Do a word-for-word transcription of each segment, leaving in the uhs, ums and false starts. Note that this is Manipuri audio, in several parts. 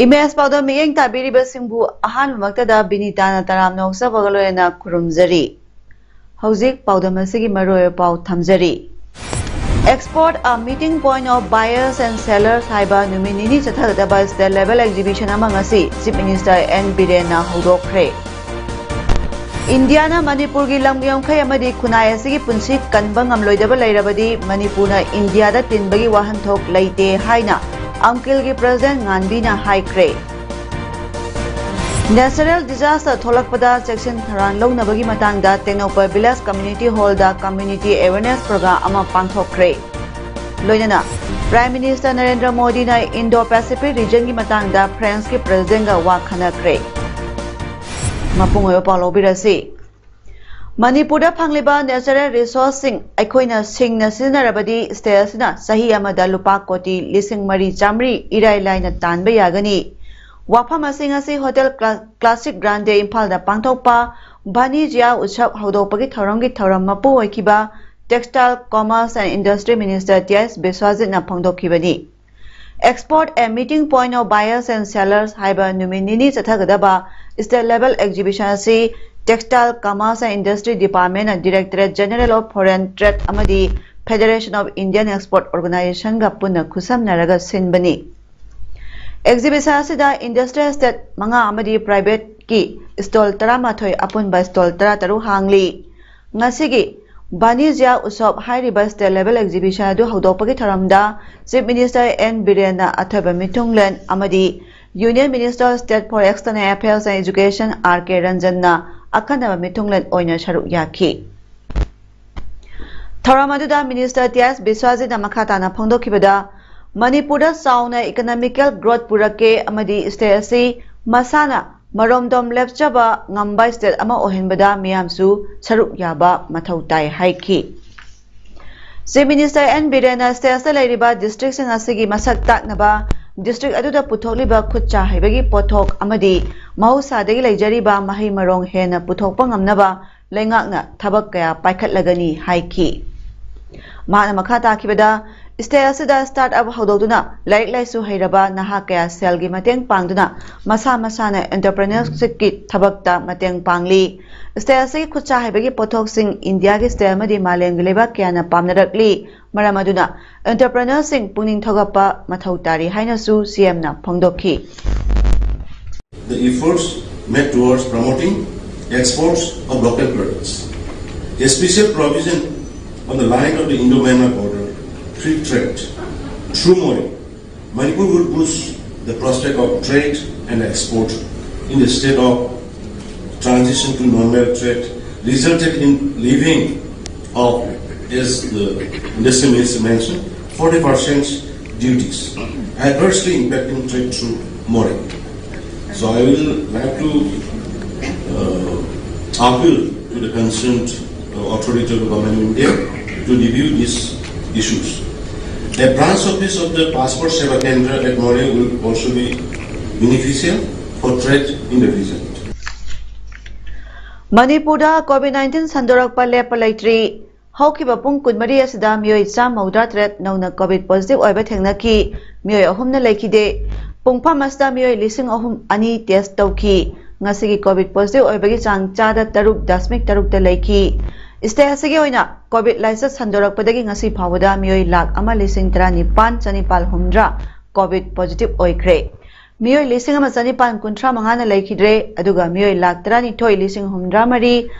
ꯏꯃꯦꯖ ꯄꯥꯎꯗꯝ ꯃꯤꯠꯌꯦꯡ ꯇꯥꯕꯤꯔꯤꯕꯁꯤꯡꯕꯨ ꯑꯍꯥꯟꯕꯃꯛꯇꯗ ꯕꯤꯅꯤꯇꯥꯅ ꯇꯔꯥꯝꯅ ꯑꯣꯛꯆꯕꯒ ꯂꯣꯏꯅꯅ ꯈꯨꯔꯨꯝꯖꯔꯤ꯫ ꯍꯧꯖꯤꯛ ꯄꯥꯎꯗꯝ ꯑꯁꯤꯒꯤ ꯃꯔꯨꯑꯣꯏꯕ ꯄꯥꯎ ꯊꯝꯖꯔꯤ꯫ Export, a meeting point of buyers and sellers ꯍꯥꯏꯕ ꯅꯨꯃꯤꯠ ꯅꯤꯅꯤ ꯆꯠꯊꯒꯗꯕ state level exhibition ꯑꯃ ꯉꯁꯤ Chief Minister ꯑꯦꯟ ꯕꯤꯔꯦꯟꯅ ꯍꯧꯗꯣꯛꯈ꯭ꯔꯦ꯫ ꯏꯟꯗꯤꯌꯥꯅ ꯃꯅꯤꯄꯨꯔꯒꯤ ꯂꯝ ꯌꯣꯡꯈꯩ ꯑꯃꯗꯤ ꯈꯨꯟꯅꯥꯏ ꯑꯁꯤꯒꯤ ꯄꯨꯟꯁꯤ ꯀꯟꯕ ꯉꯝꯂꯣꯏꯗꯕ ꯂꯩꯔꯕꯗꯤ ꯃꯅꯤꯄꯨꯔꯅ ꯏꯟꯗꯤꯌꯥꯗ ꯇꯤꯟꯕꯒꯤ ꯋꯥꯍꯟꯊꯣꯛ ꯂꯩꯇꯦ ꯍꯥꯏꯅ ꯑꯝꯀꯤꯜꯒꯤ President ꯉꯥꯟꯕꯤꯅ ꯍꯥꯏꯈ꯭ꯔꯦ꯫ Natural disaster ꯊꯣꯛꯂꯛꯄꯗ ꯆꯦꯛꯁꯤꯟ ꯊꯧꯔꯥꯡ ꯂꯧꯅꯕꯒꯤ ꯃꯇꯥꯡꯗ Tengnoupal Village Community Hallꯗ community awareness program ꯑꯃ ꯄꯥꯡꯊꯣꯛꯈ꯭ꯔꯦ꯫ ꯂꯣꯏꯅꯅ Prime Minister ꯅꯔꯦꯟꯗ꯭ꯔ ꯃꯣꯗꯤꯅ Indo-Pacific regionꯒꯤ ꯃꯇꯥꯡꯗ Franceꯀꯤ Presidentꯒ ꯋꯥ ꯈꯟꯅꯈ꯭ꯔꯦ꯫ ꯃꯄꯨꯡ ꯑꯣꯏꯕ ꯄꯥꯎ ꯂꯧꯕꯤꯔꯁꯤ꯫ ꯃꯅꯤꯄꯨꯔꯗ ꯐꯪꯂꯤꯕ natural resourceꯁꯤꯡ ꯑꯩꯈꯣꯏꯅ ꯁꯤꯡꯅ ꯁꯤꯖꯤꯟꯅꯔꯕꯗꯤ state ꯑꯁꯤꯅ ꯆꯍꯤ ꯑꯃꯗ ꯂꯨꯄꯥ ꯀꯣꯇꯤ ꯂꯤꯁꯤꯡ ꯃꯔꯤ ꯆꯥꯃꯔꯤ ꯏꯔꯥꯏ ꯂꯥꯏꯅ ꯇꯥꯟꯕ ꯌꯥꯒꯅꯤ꯫ ꯋꯥꯐꯝ ꯑꯁꯤ ꯉꯁꯤ Hotel Cla-, Classic Grande ꯏꯝꯐꯥꯜꯗ ꯄꯥꯡꯊꯣꯛꯄ ꯚꯥꯅꯤꯖ꯭ꯌꯥ ꯎꯠꯁꯕ ꯍꯧꯗꯣꯛꯄꯒꯤ ꯊꯧꯔꯝꯒꯤ ꯊꯧꯔꯝ ꯃꯄꯨ ꯑꯣꯏꯈꯤꯕ Textile, Commerce and Industry Minister T S ꯕꯤꯁ꯭ꯋꯥꯖꯤꯠꯅ ꯐꯣꯡꯗꯣꯛꯈꯤꯕꯅꯤ꯫ Export, a meeting point of buyers and sellers ꯍꯥꯏꯕ ꯅꯨꯃꯤꯠ ꯅꯤꯅꯤ ꯆꯠꯊꯒꯗꯕ state level exhibition ꯑꯁꯤ Textile, Commerce and Industry Departmentꯅ Directorate General of Foreign Trade ꯑꯃꯗꯤ Federation of Indian Export Organizationꯒ ꯄꯨꯟꯅ ꯈꯨꯠꯁꯝꯅꯔꯒ ꯁꯤꯟꯕꯅꯤ꯫ Exhibition ꯑꯁꯤꯗ industrial estate ꯃꯉꯥ ꯑꯃꯗꯤ privateꯀꯤ stall ꯇꯔꯥꯃꯥꯊꯣꯏ, ꯑꯄꯨꯟꯕ stall ꯇꯔꯥꯇꯔꯨꯛ ꯍꯥꯡꯂꯤ꯫ ꯉꯁꯤꯒꯤ ꯚꯥꯅꯤꯖ꯭ꯌꯥ ꯎꯠꯁꯕ ꯍꯥꯏꯔꯤꯕ state level exhibition ꯑꯗꯨ ꯍꯧꯗꯣꯛꯄꯒꯤ ꯊꯧꯔꯝꯗ Chief Minister ꯑꯦꯟ ꯕꯤꯔꯦꯟꯅ ꯑꯊꯣꯏꯕ ꯃꯤꯊꯨꯡꯂꯦꯟ ꯑꯃꯗꯤ Union Minister of State for External Affairs and Education R K ꯔꯟꯖꯟꯅ ꯑꯈꯟꯅꯕ ꯃꯤꯊꯨꯡꯂꯦꯟ ꯑꯣꯏꯅ ꯁꯔꯨꯛ ꯌꯥꯈꯤ꯫ ꯊꯧꯔꯝ ꯑꯗꯨꯗ Minister ꯇꯤ ꯑꯦꯁ ꯕꯤꯁ꯭ꯋꯥꯖꯤꯠꯅ ꯃꯈꯥ ꯇꯥꯅ ꯐꯣꯡꯗꯣꯛꯈꯤꯕꯗ, ꯃꯅꯤꯄꯨꯔꯗ ꯆꯥꯎꯅ economical growth ꯄꯨꯔꯛꯀꯦ ꯑꯃꯗꯤ state ꯑꯁꯤ ꯃꯁꯥꯅ ꯃꯔꯣꯝꯗꯣꯝ ꯂꯦꯞꯆꯕ ꯉꯝꯕ state ꯑꯃ ꯑꯣꯏꯍꯟꯕꯗ ꯃꯤꯌꯥꯝꯁꯨ ꯁꯔꯨꯛ ꯌꯥꯕ ꯃꯊꯧ ꯇꯥꯏ ꯍꯥꯏꯈꯤ꯫ Chief Minister N ꯕꯤꯔꯦꯟꯅ state ꯑꯁꯤꯗ ꯂꯩꯔꯤꯕ districtꯁꯤꯡ ꯑꯁꯤꯒꯤ ꯃꯁꯛ ꯇꯥꯛꯅꯕ district ꯑꯗꯨꯗ ꯄꯨꯊꯣꯛꯂꯤꯕ ꯈꯨꯠ ꯁꯥ ꯍꯩꯕꯒꯤ ꯄꯣꯠꯊꯣꯛ ꯑꯃꯗꯤ ꯃꯍꯧꯁꯥꯗꯒꯤ ꯂꯩꯖꯔꯤꯕ ꯃꯍꯩ ꯃꯔꯣꯡ ꯍꯦꯟꯅ ꯄꯨꯊꯣꯛꯄ ꯉꯝꯅꯕ ꯂꯩꯉꯥꯛꯅ ꯊꯕꯛ ꯀꯌꯥ ꯄꯥꯏꯈꯠꯂꯒꯅꯤ ꯍꯥꯏꯈꯤ꯫ ꯃꯍꯥꯛꯅ ꯃꯈꯥ ꯇꯥꯈꯤꯕꯗ, state ꯑꯁꯤꯗ startup ꯍꯧꯗꯣꯛꯇꯨꯅ ꯂꯥꯏꯔꯤꯛ ꯂꯥꯏꯁꯨ ꯍꯩꯔꯕ ꯅꯍꯥ ꯀꯌꯥ ꯁꯦꯜꯒꯤ ꯃꯇꯦꯡ ꯄꯥꯡꯗꯨꯅ ꯃꯁꯥ ꯃꯁꯥꯅ entrepreneurshipꯀꯤ ꯊꯕꯛꯇ ꯃꯇꯦꯡ ꯄꯥꯡꯂꯤ꯫ State ꯑꯁꯤꯒꯤ ꯈꯨꯠꯁꯥ ꯍꯩꯕꯒꯤ ꯄꯣꯠꯊꯣꯛꯁꯤꯡ ꯏꯟꯗꯤꯌꯥꯒꯤ state ꯑꯃꯗꯤ ꯃꯥꯂꯦꯝꯒꯤ ꯂꯩꯕꯥꯛ ꯀꯌꯥꯅ ꯄꯥꯝꯅꯔꯛꯂꯤ꯫ ꯃꯔꯝ ꯑꯗꯨꯅ entrepreneurꯁꯤꯡ ꯄꯨꯛꯅꯤꯡ ꯊꯧꯒꯠꯄ ꯃꯊꯧ ꯇꯥꯔꯤ ꯍꯥꯏꯅꯁꯨ CMꯅ ꯐꯣꯡꯗꯣꯛꯈꯤ꯫ The efforts made towards promoting exports of local products. A special provision on the line of the Indo-Myanmar border, free trade, through Moreh, Manipur will boost the prospect of trade and export in the state of transition to non-merit trade, resulted in levying of, as the Industry Minister mentioned, forty percent duties, adversely impacting trade through Moreh. So I will like to uh, appeal to the concerned uh, authority of the Government of India to review these issues. A branch office of the Passport Seva Kendra at Moreh will also be beneficial for trade in the region. ꯃꯅꯤꯄꯨꯔꯗ COVID nineteen ꯁꯟꯗꯣꯔꯛꯄ ꯂꯦꯞꯄ ꯂꯩꯇ꯭ꯔꯤ꯫ ꯍꯧꯈꯤꯕ ꯄꯨꯡ ꯀꯨꯟꯃꯔꯤ ꯑꯁꯤꯗ ꯃꯤꯑꯣꯏ ꯆꯥꯝꯃ ꯃꯧꯗ꯭ꯔꯥ ꯇꯔꯦꯠ ꯅꯧꯅ COVID positive ꯑꯣꯏꯕ ꯊꯦꯡꯅꯈꯤ꯫ ꯃꯤꯑꯣꯏ ꯑꯍꯨꯝꯅ ꯂꯩꯈꯤꯗꯦ꯫ ꯄꯨꯡꯐꯝ ꯑꯁꯤꯗ ꯃꯤꯑꯣꯏ ꯂꯤꯁꯤꯡ ꯑꯍꯨꯝ ꯑꯅꯤ test ꯇꯧꯈꯤ꯫ ꯉꯁꯤꯒꯤ COVID positive ꯑꯣꯏꯕꯒꯤ ꯆꯥꯡ ꯆꯥꯗ ꯇꯔꯨꯛ ꯗꯁꯃꯤꯛ ꯇꯔꯨꯛꯇ ꯂꯩꯈꯤ꯫ State ꯑꯁꯤꯒꯤ ꯑꯣꯏꯅ COVID ꯂꯥꯏꯆꯠ ꯁꯟꯗꯣꯔꯛꯄꯗꯒꯤ ꯉꯁꯤ ꯐꯥꯎꯕꯗ ꯃꯤꯑꯣꯏ ꯂꯥꯈ ꯑꯃ ꯂꯤꯁꯤꯡ ꯇꯔꯥꯅꯤꯄꯥꯟ ꯆꯅꯤꯄꯥꯜ ꯍꯨꯝꯗ꯭ꯔꯥ COVID positive ꯑꯣꯏꯈ꯭ꯔꯦ꯫ ꯃꯤꯑꯣꯏ ꯂꯤꯁꯤꯡ ꯑꯃ ꯆꯅꯤꯄꯥꯟ ꯀꯨꯟꯊ꯭ꯔꯥ ꯃꯉꯥꯅ ꯂꯩꯈꯤꯗ꯭ꯔꯦ, ꯑꯗꯨꯒ ꯃꯤꯑꯣꯏ ꯂꯥꯈ ꯇꯔꯥꯅꯤꯊꯣꯏ ꯂꯤꯁꯤꯡ ꯍꯨꯝꯗ꯭ꯔꯥ ꯃꯔꯤ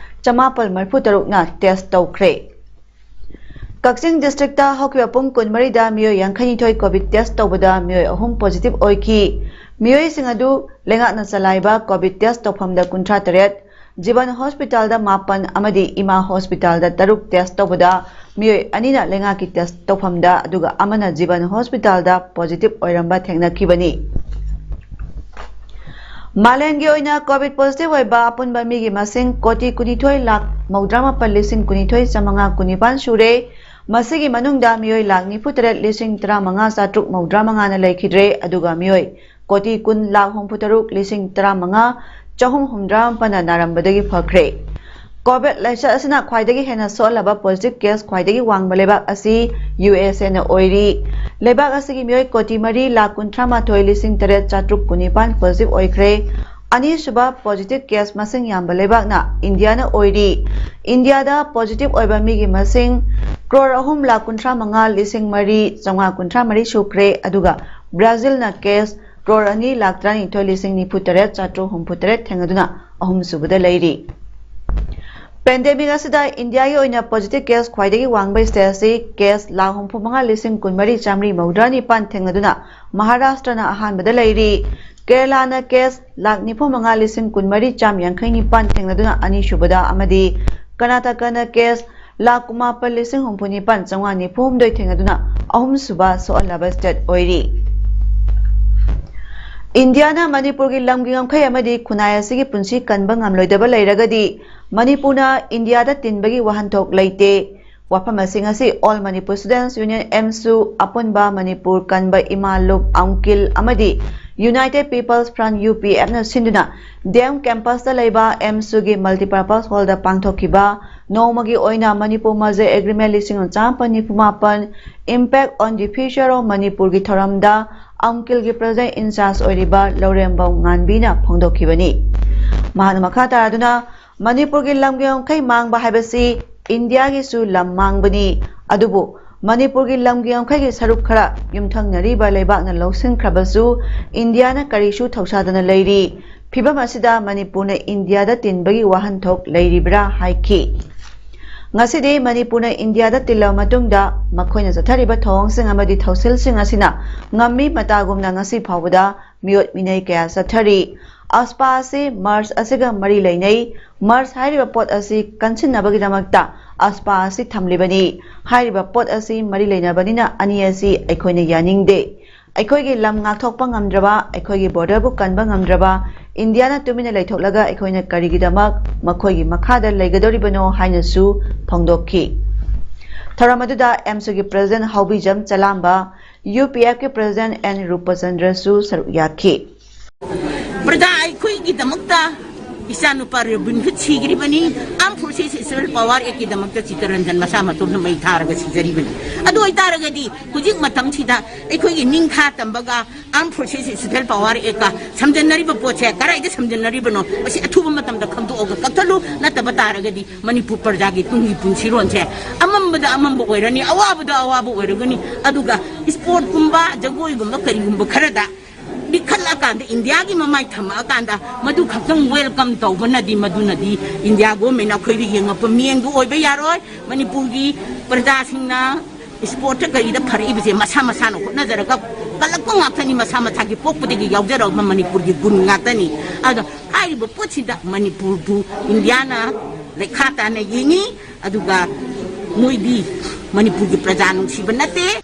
ꯆꯃꯥꯄꯜ ꯃꯔꯤꯐꯨ ꯇꯔꯨꯛꯅ test ꯇꯧꯈ꯭ꯔꯦ꯫ ꯀꯛꯆꯤꯡ districtꯇ ꯍꯧꯈꯤꯕ ꯄꯨꯡ ꯀꯨꯟꯃꯔꯤꯗ ꯃꯤꯑꯣꯏ ꯌꯥꯡꯈꯩꯅꯤꯊꯣꯏ COVID test ꯇꯧꯕꯗ ꯃꯤꯑꯣꯏ ꯑꯍꯨꯝ positive ꯑꯣꯏꯈꯤ꯫ ꯃꯤꯑꯣꯏꯁꯤꯡ ꯑꯗꯨ ꯂꯩꯉꯥꯛꯅ ꯆꯂꯥꯏꯕ COVID test ꯇꯧꯐꯝꯗ ꯀꯨꯟꯊ꯭ꯔꯥ ꯇꯔꯦꯠ, ꯖꯤꯕꯟ hospitalꯗ ꯃꯥꯄꯟ ꯑꯃꯗꯤ ꯏꯃꯥ hospitalꯗ ꯇꯔꯨꯛ test ꯇꯧꯕꯗ ꯃꯤꯑꯣꯏ ꯑꯅꯤꯅ ꯂꯩꯉꯥꯛꯀꯤ ꯇꯦꯁ ꯇꯧꯐꯝꯗ, ꯑꯗꯨꯒ ꯑꯃꯅ ꯖꯤꯕꯟ ꯍꯣꯁꯄꯤꯇꯥꯜꯗ ꯄꯣꯖꯤꯇꯤꯚ ꯑꯣꯏꯔꯝꯕ ꯊꯦꯡꯅꯈꯤꯕꯅꯤ꯫ ꯃꯥꯂꯦꯝꯒꯤ ꯑꯣꯏꯅ ꯀꯣꯚꯤꯗ ꯄꯣꯖꯤꯇꯤꯚ ꯑꯣꯏꯕ ꯑꯄꯨꯟꯕ ꯃꯤꯒꯤ ꯃꯁꯤꯡ ꯀꯣꯇꯤ ꯀꯨꯟꯅꯤꯊꯣꯏ ꯂꯥꯈ ꯃꯧꯗ꯭ꯔꯥ ꯃꯥꯄꯟ ꯂꯤꯁꯤꯡ ꯀꯨꯟꯅꯤꯊꯣꯏ ꯆꯥꯃꯉꯥ ꯀꯨꯟꯅꯤꯄꯥꯟ ꯁꯨꯔꯦ꯫ ꯃꯁꯤꯒꯤ ꯃꯅꯨꯡꯗ ꯃꯤꯑꯣꯏ ꯂꯥꯈ ꯅꯤꯐꯨ ꯇꯔꯦꯠ ꯂꯤꯁꯤꯡ ꯇꯔꯥꯃꯉꯥ ꯆꯥꯇ꯭ꯔꯨꯛ ꯃꯧꯗ꯭ꯔꯥ ꯃꯉꯥꯅ ꯂꯩꯈꯤꯗ꯭ꯔꯦ, ꯑꯗꯨꯒ ꯃꯤꯑꯣꯏ ꯀꯣꯇꯤ ꯀꯨꯟ ꯂꯥꯈ ꯍꯨꯝꯐꯨ ꯇꯔꯨꯛ ꯂꯤꯁꯤꯡ ꯇꯔꯥꯃꯉꯥ ꯆꯍꯨꯝ ꯍꯨꯝꯗ꯭ꯔꯥ ꯃꯥꯄꯟꯅ ꯅꯥꯔꯝꯕꯗꯒꯤ ꯐꯈ꯭ꯔꯦ꯫ ꯀꯣꯚꯤꯗ ꯂꯥꯏꯆꯠ ꯑꯁꯤꯅ ꯈ꯭ꯋꯥꯏꯗꯒꯤ ꯍꯦꯟꯅ ꯁꯣꯛꯍꯜꯂꯕ ꯄꯣꯖꯤꯇꯤꯚ ꯀꯦꯁ ꯈ꯭ꯋꯥꯏꯗꯒꯤ ꯋꯥꯡꯕ ꯂꯩꯕꯥꯛ ꯑꯁꯤ ꯌꯨ ꯑꯦꯁ ꯑꯦꯅ ꯑꯣꯏꯔꯤ꯫ ꯂꯩꯕꯥꯛ ꯑꯁꯤꯒꯤ ꯃꯤꯑꯣꯏ ꯀꯣꯇꯤ ꯃꯔꯤ ꯂꯥꯈ ꯀꯨꯟꯊ꯭ꯔꯥ ꯃꯥꯊꯣꯏ ꯂꯤꯁꯤꯡ ꯇꯔꯦꯠ ꯆꯥꯇ꯭ꯔꯨꯛ ꯀꯨꯟꯅꯤꯄꯥꯟ ꯄꯣꯖꯤꯇꯤꯚ ꯑꯣꯏꯈ꯭ꯔꯦ꯫ ꯑꯅꯤꯁꯨꯕ ꯄꯣꯖꯤꯇꯤꯚ ꯀꯦꯁ ꯃꯁꯤꯡ ꯌꯥꯝꯕ ꯂꯩꯕꯥꯛꯅ ꯏꯟꯗꯤꯌꯥꯅ ꯑꯣꯏꯔꯤ꯫ ꯏꯟꯗꯤꯌꯥꯗ ꯄꯣꯖꯤꯇꯤꯚ ꯑꯣꯏꯕ ꯃꯤꯒꯤ ꯃꯁꯤꯡ ꯀ꯭ꯔꯣꯔ ꯑꯍꯨꯝ ꯂꯥꯈ ꯀꯨꯟꯊ꯭ꯔꯥ ꯃꯉꯥ ꯂꯤꯁꯤꯡ ꯃꯔꯤ ꯆꯥꯝꯃꯉꯥ ꯀꯨꯟꯊ꯭ꯔꯥ ꯃꯔꯤ ꯁꯨꯈ꯭ꯔꯦ, ꯑꯗꯨꯒ ꯕ꯭ꯔꯥꯖꯤꯜꯅ ꯀꯦꯁ ꯀ꯭ꯔꯣꯔ ꯑꯅꯤ ꯂꯥꯈ ꯇꯔꯥꯅꯤꯊꯣꯏ ꯂꯤꯁꯤꯡ ꯅꯤꯐꯨ ꯇꯔꯦꯠ ꯆꯥꯇ꯭ꯔꯨꯛ ꯍꯨꯝꯐꯨ ꯇꯔꯦꯠ ꯊꯦꯡꯅꯗꯨꯅ ꯑꯍꯨꯝꯁꯨꯕꯗ ꯂꯩꯔꯤ꯫ ꯄꯦꯟꯗꯦꯃꯤꯛ ꯑꯁꯤꯗ ꯏꯟꯗꯤꯌꯥꯒꯤ ꯑꯣꯏꯅ ꯄꯣꯖꯤꯇꯤꯚ ꯀꯦꯁ ꯈ꯭ꯋꯥꯏꯗꯒꯤ ꯋꯥꯡꯕ ꯁ꯭ꯇꯦꯠ ꯑꯁꯤ ꯀꯦꯁ ꯂꯥꯈ ꯍꯨꯝꯐꯨ ꯃꯉꯥ ꯂꯤꯁꯤꯡ ꯀꯨꯟꯃꯔꯤ ꯆꯥꯃꯔꯤ ꯃꯧꯗ꯭ꯔꯥ ꯅꯤꯄꯥꯟ ꯊꯦꯡꯅꯗꯨꯅ ꯃꯍꯥꯔꯥꯁꯇ꯭ꯔꯅ ꯑꯍꯥꯟꯕꯗ ꯂꯩꯔꯤ꯫ ꯀꯦꯔꯂꯥꯅ ꯀꯦꯁ ꯂꯥꯈ ꯅꯤꯐꯨ ꯃꯉꯥ ꯂꯤꯁꯤꯡ ꯀꯨꯟꯃꯔꯤ ꯆꯥꯝ ꯌꯥꯡꯈꯩ ꯅꯤꯄꯥꯟ ꯊꯦꯡꯅꯗꯨꯅ ꯑꯅꯤꯁꯨꯕꯗ, ꯑꯃꯗꯤ ꯀꯔꯅꯥꯇꯀꯅ ꯀꯦꯁ ꯂꯥꯈ ꯀꯨꯟꯃꯥꯄꯟ ꯂꯤꯁꯤꯡ ꯍꯨꯝꯐꯨ ꯅꯤꯄꯥꯟ ꯆꯥꯝꯃꯉꯥ ꯅꯤꯐꯨ ꯍꯨꯝꯗꯣꯏ ꯊꯦꯡꯅꯗꯨꯅ ꯑꯍꯨꯝꯁꯨꯕ ꯁꯣꯛꯍꯜꯂꯕ ꯁ꯭ꯇꯦꯠ ꯑꯣꯏꯔꯤ꯫ ꯏꯟꯗꯤꯌꯥꯅ ꯃꯅꯤꯄꯨꯔꯒꯤ ꯂꯝꯒꯤ ꯉꯝꯈꯩ ꯑꯃꯗꯤ ꯈꯨꯟꯅꯥꯏ ꯑꯁꯤꯒꯤ ꯄꯨꯟꯁꯤ ꯀꯟꯕ ꯉꯝꯂꯣꯏꯗꯕ ꯂꯩꯔꯒꯗꯤ ꯃꯅꯤꯄꯨꯔꯅ ꯏꯟꯗꯤꯌꯥꯗ ꯇꯤꯟꯕꯒꯤ ꯋꯥꯍꯟꯊꯣꯛ ꯂꯩꯇꯦ꯫ ꯋꯥꯐꯝ ꯑꯁꯤ ꯉꯁꯤ All Manipur Students Union, ꯑꯦꯝꯁꯨ, ꯑꯄꯨꯟꯕ ꯃꯅꯤꯄꯨꯔ ꯀꯟꯕ ꯏꯃꯥ ꯂꯨꯞ, ꯑꯪꯀꯤꯜ ꯑꯃꯗꯤ United People's Front, ꯌꯨ ꯄꯤ ꯑꯦꯐꯅ ꯁꯤꯟꯗꯨꯅ ꯗꯤ ꯑꯦꯝ ꯀꯦꯝꯄꯁꯇ ꯂꯩꯕ ꯑꯦꯝꯁꯨꯒꯤ ꯃꯜꯇꯤꯄꯔꯄꯁ ꯍꯣꯜꯗ ꯄꯥꯡꯊꯣꯛꯈꯤꯕ ꯅꯣꯡꯃꯒꯤ ꯑꯣꯏꯅ ꯃꯅꯤꯄꯨꯔ ꯃꯖꯦ ꯑꯦꯒ꯭ꯔꯤꯃꯦꯟ ꯂꯤꯁꯤꯡ ꯑꯃ ꯆꯥꯃꯥꯄꯟ ꯅꯤꯐꯨ ꯃꯥꯄꯟ, Impact on the Future of ꯃꯅꯤꯄꯨꯔꯒꯤ ꯊꯧꯔꯝꯗ ꯑꯪꯀꯤꯜꯒꯤ ꯄ꯭ꯔꯖꯦꯟ ꯏꯟꯆꯥꯔꯖ ꯑꯣꯏꯔꯤꯕ ꯂꯧꯔꯦꯝꯕꯝ ꯉꯥꯟꯕꯤꯅ ꯐꯣꯡꯗꯣꯛꯈꯤꯕꯅꯤ꯫ ꯃꯍꯥꯛꯅ ꯃꯈꯥ ꯇꯥꯔꯗꯨꯅ, ꯃꯅꯤꯄꯨꯔꯒꯤ ꯂꯝꯒꯤ ꯉꯝꯈꯩ ꯃꯥꯡꯕ ꯍꯥꯏꯕꯁꯤ ꯏꯟꯗꯤꯌꯥꯒꯤꯁꯨ ꯂꯝ ꯃꯥꯡꯕꯅꯤ, ꯑꯗꯨꯕꯨ ꯃꯅꯤꯄꯨꯔꯒꯤ ꯂꯝꯒꯤ ꯉꯝꯈꯩꯒꯤ ꯁꯔꯨꯛ ꯈꯔ ꯌꯨꯝꯊꯪꯅꯔꯤꯕ ꯂꯩꯕꯥꯛꯅ ꯂꯧꯁꯤꯟꯈ꯭ꯔꯕꯁꯨ ꯏꯟꯗꯤꯌꯥꯅ ꯀꯔꯤꯁꯨ ꯊꯧꯁꯥꯗꯅ ꯂꯩꯔꯤ꯫ ꯐꯤꯚꯝ ꯑꯁꯤꯗ ꯃꯅꯤꯄꯨꯔꯅ ꯏꯟꯗꯤꯌꯥꯗ ꯇꯤꯟꯕꯒꯤ ꯋꯥꯍꯟꯊꯣꯛ ꯂꯩꯔꯤꯕ꯭ꯔꯥ ꯍꯥꯏꯈꯤ꯫ ꯉꯁꯤꯗꯤ ꯃꯅꯤꯄꯨꯔꯅ ꯏꯟꯗꯤꯌꯥꯗ ꯇꯤꯜꯂꯕ ꯃꯇꯨꯡꯗ ꯃꯈꯣꯏꯅ ꯆꯠꯊꯔꯤꯕ ꯊꯧꯑꯣꯡꯁꯤꯡ ꯑꯃꯗꯤ ꯊꯧꯁꯤꯜꯁꯤꯡ ꯑꯁꯤꯅ ꯉꯝꯃꯤ ꯃꯇꯥꯒꯨꯝꯅ ꯉꯁꯤ ꯐꯥꯎꯕꯗ ꯃꯤꯑꯣꯠ ꯃꯤꯅꯩ ꯀꯌꯥ ꯆꯠꯊꯔꯤ꯫ ꯑꯁꯄꯥ ꯑꯁꯤ ꯃꯔꯁ ꯑꯁꯤꯒ ꯃꯔꯤ ꯂꯩꯅꯩ꯫ ꯃꯔꯁ ꯍꯥꯏꯔꯤꯕ ꯄꯣꯠ ꯑꯁꯤ ꯀꯟꯁꯤꯟꯅꯕꯒꯤꯗꯃꯛꯇ ꯑꯁꯄꯥ ꯑꯁꯤ ꯊꯝꯂꯤꯕꯅꯤ꯫ ꯍꯥꯏꯔꯤꯕ ꯄꯣꯠ ꯑꯁꯤ ꯃꯔꯤ ꯂꯩꯅꯕꯅꯤꯅ ꯑꯅꯤ ꯑꯁꯤ ꯑꯩꯈꯣꯏꯅ ꯌꯥꯅꯤꯡꯗꯦ꯫ ꯑꯩꯈꯣꯏꯒꯤ ꯂꯝ ꯉꯥꯛꯊꯣꯛꯄ ꯉꯝꯗ꯭ꯔꯕ, ꯑꯩꯈꯣꯏꯒꯤ ꯕꯣꯔꯗꯔꯕꯨ ꯀꯟꯕ ꯉꯝꯗ꯭ꯔꯕ, ꯏꯟꯗꯤꯌꯥꯅ ꯇꯨꯃꯤꯟꯅ ꯂꯩꯊꯣꯛꯂꯒ ꯑꯩꯈꯣꯏꯅ ꯀꯔꯤꯒꯤꯗꯃꯛ ꯃꯈꯣꯏꯒꯤ ꯃꯈꯥꯗ ꯂꯩꯒꯗꯧꯔꯤꯕꯅꯣ ꯍꯥꯏꯅꯁꯨ ꯐꯣꯡꯗꯣꯛꯈꯤ꯫ ꯊꯧꯔꯝ ꯑꯗꯨꯗ ꯑꯦꯝꯁꯨꯒꯤ ꯄ꯭ꯔꯦꯁꯤꯗꯦꯟꯠ ꯍꯥꯎꯕꯤꯖꯝ ꯆꯂꯥꯝꯕ, ꯌꯨ ꯄꯤ ꯑꯦꯐꯀꯤ ꯄ꯭ꯔꯦꯁꯤꯗꯦꯟꯠ ꯑꯦꯟ ꯔꯨꯄꯆꯟꯗ꯭ꯔꯁꯨ ꯁꯔꯨꯛ ꯌꯥꯈꯤ꯫ ꯄ꯭ꯔꯖꯥ ꯑꯩꯈꯣꯏꯒꯤꯗꯃꯛꯇ ꯏꯆꯥꯅꯨꯄꯥ ꯔꯣꯕꯤꯟ ꯍꯨꯗ ꯁꯤꯈ꯭ꯔꯤꯕꯅꯤ꯫ Armed Forces Civil Power Actꯀꯤꯗꯃꯛꯇ ꯆꯤꯇꯔꯟꯖꯟ ꯃꯁꯥ ꯃꯇꯣꯝꯗ ꯃꯩ ꯊꯥꯔꯒ ꯁꯤꯖꯔꯤꯕꯅꯤ꯫ ꯑꯗꯨ ꯑꯣꯏꯇꯥꯔꯒꯗꯤ ꯍꯧꯖꯤꯛ ꯃꯇꯝꯁꯤꯗ ꯑꯩꯈꯣꯏꯒꯤ ꯅꯤꯡꯊꯥ ꯇꯝꯕꯒ Armed Forces Civil Power Actꯀ ꯁꯝꯖꯟꯅꯔꯤꯕ ꯄꯣꯠꯁꯦ ꯀꯗꯥꯏꯗ ꯁꯝꯖꯟꯅꯔꯤꯕꯅꯣ, ꯃꯁꯤ ꯑꯊꯨꯕ ꯃꯇꯝꯗ ꯈꯪꯗꯣꯛꯑꯒ ꯀꯛꯊꯠꯂꯨ꯫ ꯅꯠꯇꯕ ꯇꯥꯔꯒꯗꯤ ꯃꯅꯤꯄꯨꯔ ꯄ꯭ꯔꯖꯥꯒꯤ ꯇꯨꯡꯒꯤ ꯄꯨꯟꯁꯤꯔꯣꯟꯁꯦ ꯑꯃꯝꯕꯗ ꯑꯃꯝꯕ ꯑꯣꯏꯔꯅꯤ, ꯑꯋꯥꯕꯗ ꯑꯋꯥꯕ ꯑꯣꯏꯔꯒꯅꯤ꯫ ꯑꯗꯨꯒ sportꯀꯨꯝꯕ, ꯖꯒꯣꯏꯒꯨꯝꯕ, ꯀꯔꯤꯒꯨꯝꯕ ꯈꯔꯗ ꯂꯤꯈꯠꯂꯀꯥꯟꯗ, ꯏꯟꯗꯤꯌꯥꯒꯤ ꯃꯃꯥꯏ ꯊꯝꯃꯛꯑꯀꯥꯟꯗ ꯃꯗꯨ ꯈꯛꯇꯪ welcome ꯇꯧꯕꯅꯗꯤ, ꯃꯗꯨꯅꯗꯤ ꯏꯟꯗꯤꯌꯥ governmentꯅ ꯑꯩꯈꯣꯏꯗ ꯌꯦꯡꯉꯛꯄ ꯃꯤꯠꯌꯦꯡꯗꯨ ꯑꯣꯏꯕ ꯌꯥꯔꯣꯏ꯫ ꯃꯅꯤꯄꯨꯔꯒꯤ ꯄ꯭ꯔꯖꯥꯁꯤꯡꯅ sportꯇ ꯀꯔꯤꯗ ꯐꯔꯛꯏꯕꯁꯦ ꯃꯁꯥ ꯃꯁꯥꯅ ꯍꯣꯠꯅꯖꯔꯒ ꯀꯜꯂꯛꯄ ꯉꯥꯛꯇꯅꯤ, ꯃꯁꯥ ꯃꯁꯥꯒꯤ ꯄꯣꯛꯄꯗꯒꯤ ꯌꯥꯎꯖꯔꯛꯄ ꯃꯅꯤꯄꯨꯔꯒꯤ ꯒꯨꯟ ꯉꯥꯛꯇꯅꯤ꯫ ꯑꯗꯣ ꯍꯥꯏꯔꯤꯕ ꯄꯣꯠꯁꯤꯗ ꯃꯅꯤꯄꯨꯔꯕꯨ ꯏꯟꯗꯤꯌꯥꯅ ꯂꯩꯈꯥ ꯇꯥꯅ ꯌꯦꯡꯉꯤ, ꯑꯗꯨꯒ ꯃꯣꯏꯗꯤ ꯃꯅꯤꯄꯨꯔꯒꯤ ꯄ꯭ꯔꯖꯥ ꯅꯨꯡꯁꯤꯕ ꯅꯠꯇꯦ꯫